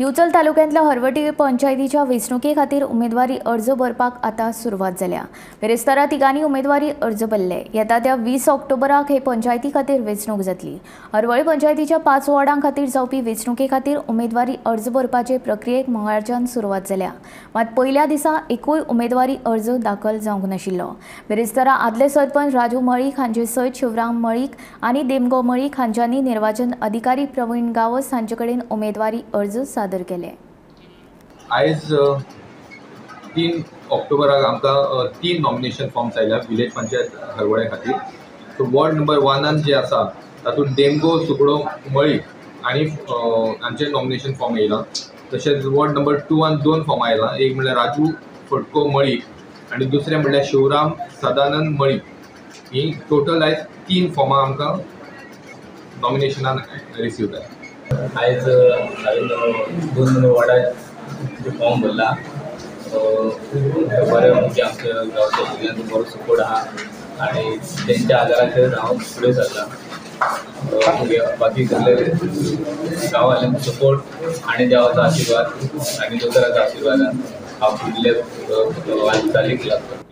दिवचल तालुक्यांतल्या हरवटी पंचायतीच्या वेंचणुके खातीर उमेदवारी अर्ज भरपाक आतां सुरवात जाल्या. बिरेस्तारा तिगांनी उमेदवारी अर्ज भरले. येता त्या 20 ऑक्टोबराक हे पंचायती खातीर वेंचणूक जातली. हरवळी पंचायतीच्या 5 वॉर्डां खातीर जावपी वेंचणुके खातीर उमेदवारी अर्ज भरपाचे प्रक्रियेक मंगळारच्यान सुरवात जाल्या. मात पयल्या दिसा एकूय उमेदवारी अर्ज दाखल जावंक नाशिल्लो. बिरेस्तारा आदले सरपंच राजू मळीक हांचे सयत शिवराम मळीक आनी देमगो मळीक हांच्यांनी निर्वाचन अधिकारी प्रवीण गावस हांचे कडेन उमेदवारी अर्ज सादर केले. आयज 3 ऑक्टोबराक आमकां 3 नॉमिनेशन फॉर्म्स आयल्या विलेज पंचायत हरवळे खातीर. सो वॉर्ड नंबर 1 जे आसा तातूंत डेमगो सुकडो मळीक आनी हांचे नॉमिनेशन फॉर्म येयला. तशेंच वॉर्ड नंबर 2 2 फॉर्मां आयला. एक म्हणल्यार राजू फटको मळीक आनी दुसरें म्हणल्यार शिवराम सदानंद मळीक. ही टोटल आयज 3 फॉर्मां आमकां नॉमिनेशनान रिसीव जाल्या. आयज हांवें 2 वॉर्डाचे फॉर्म भरला. बरें म्हणजे आमच्या गांवच्या भुरग्यांचो बरो सपोर्ट आहा आनी तेंच्या आदाराचेर हांव फुडें सरलां. बाकी सगळे गांवांतल्यांचो सपोर्ट आनी देवाचो आशिर्वाद आनी दोतोराचो आशिर्वादान हांव फुडले वाटचालीक लागता.